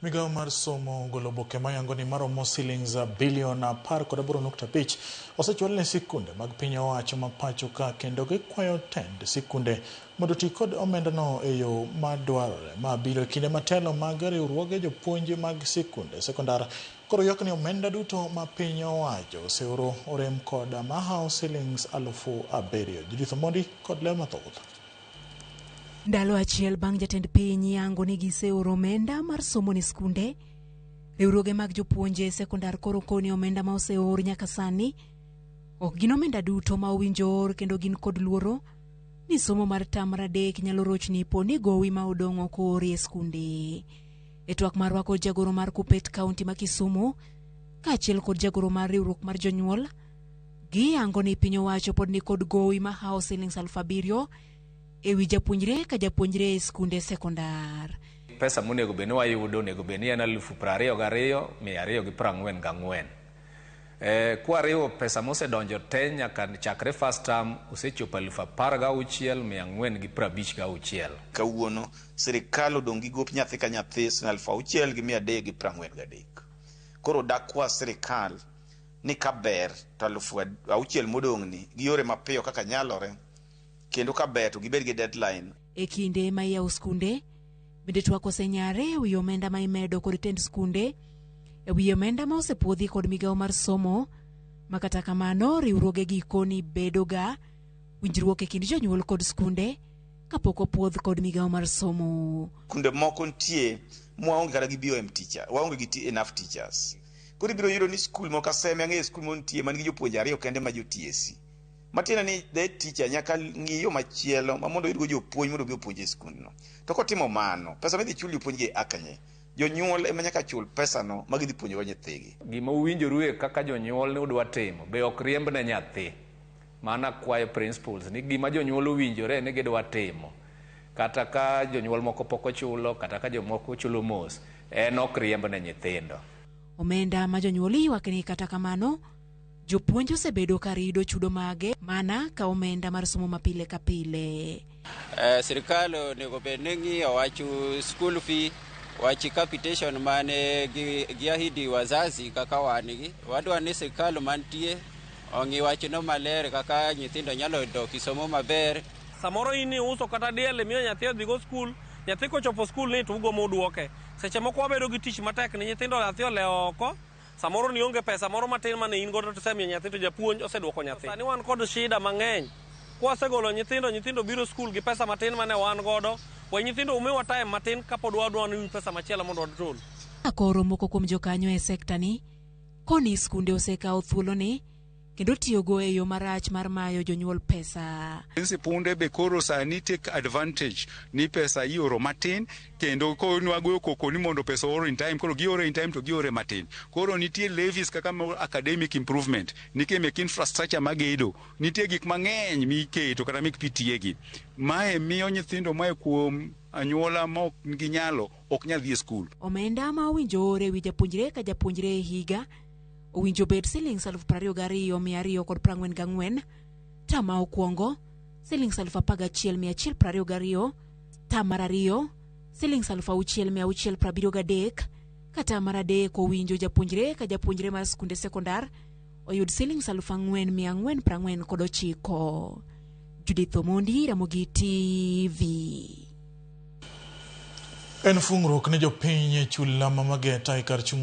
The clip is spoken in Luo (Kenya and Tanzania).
Migawo mar somo ogolo oboke mayango ni maromo silings bilion 18.5 osechwal ne sikunde mag piny owacho ma pacho ka kendo gikwayo tend sikunde mondo oti kod omendano e yo madwarore. Ma biro e kinde matelo mag riwruoge jopuonj mag sikunde sekondar koro ywak ni omenda duto ma piny owacho oseoro orem kod mahawo silings 7,000. Judith Omondi kod ler mathoth. Ndalo achiel bang' jatend piny yango ni giseoro omenda mar somo ne skunde, riwruoge mag jopuonje sekondar koro koni omenda ma oseor nyaka sani ok gin omenda duto ma owinjo or kendo gin kod luoro ni somo mar tam mar adek nyalo rochni po ni gowi ma odong' ok oori e skunde. E twak marwa kod jagoro mar Kupet kaunti ma Kisumu kaachiel kod jagoro mar riwruok mar jonyuol, giyango ni piny owacho pod ni kod gowi ma hawo silings 7,000 e wi japuonjre ka japuonjre e skunde sekondar. Pesa monego bed ni wayudo onego bed ni en 22,244. Kwariwo pesa mosedonjo te nyaka chakre first term osechopo 16,456. Kawuono sirikal odong' gi gop nyathi ka nyathi siling 6,343. Koro dakwa sirikal ni kaber to 6,000 modong' ni giore mapiyo kaka nyalore, kendo kaber to gibed gi deadline. E kinde ma iyawo skunde, bende twak osenyare e wi omenda ma imedo kod tend skunde, e wi omenda ma osepuodhi kod migawo mar somo, ma kata kamano riwruoge gikoni bedo ga winjruok e kind jonyuol kod skunde kapok opuodh kod migawo mar somo. Skunde moko nitie mwaonge kata gi BOM teacher, waonge gi enough teachers. Koro ibiro yudo ni skul moko Kaseme, ang'eyo skul moro nitie man gi jopuonje 2 kende ma jo TSC. Matiende ni the teacher nyaka ng'i yo machielo ma mondo oyudgo jopuonj mondo obi opuonj e skundno. To kotimo mano, pesa midhi chul jopuonj gi a kanye? Jonyuol ema nyaka chul pesano ma gidhi puonjogo nyithigi. Gima uwinjorue kaka jonyuol ni udwa timo be ok riemb ne nyathi. Mana kwayo principals ni gima jonyuol owinjore ni gidwa timo. Kata ka jonyuol moko pok ochulo, kata ka jomoko chulo mos, en ok riemb ne nyithindo. Omenda ma jonyuol ywak ni kata kamano, jopuonj osebedo ka rido chudo mage mana ka omenda mar somo ma pile ka pile. Sirikal onego bed ni ng'iyo wach school fee, wach capitation mane giahidi wazazi kaka wan gi. Wadwa ni sirikal mantie ong'i wachno maler kaka nyithindo nyalo dok e somo maber. Samoro in iuso kata diel imiyo nyathi odhi go skul, nyathi kochopo skul ni to ugomo uduoke. Seche moko wabedo gi tich matek ni nyithindo nyathi olewo oko, samoro nionge pesa moro matin mane in godo to isemiyo nyathi to japuonj oseduoko nyathi. Sani wan kod shida mang'eny. Kwasegolo nyithindo, nyithindo biro skul gi pesa matin mane wan godo, we nyithindo umiwa time matin kapod wadwa ni pesa machielo mondo wachul. Koro moko kuom jokanyo e sekta ni koni skunde osekawo thuoloni kendo tiyogo e yo marach mar mayo jonyuol pesa. Sikunde be koro sani take advantage ni pesa ioro matin kendo konwagoyo koko ni mondo pesa oor in time, koro gioro in time to giore matin. Koro nitie levies kaka academic improvement, nitie mek infrastructure magedo, nitie gik mang'eny miketo kata mek PTA gi. Mae miyo nyithindo mae kuom anyuola ma ok nigi nyalo ok nyal dhi e skul. Omenda ma owinjo or e wi japuonjre ka japuonjre e higa owinjo bed silings 22,244, tam ma okwongo silings 11,122, tam mar ariyo silings 6,673, ka tam mar adek owinjo japuonjre ka japuonjre mar skunde sekondar oyud silings 4,449. Judith Omondi, Ramogi TV. En fungruok ne jopiny e chula ma Mageta e kar chung'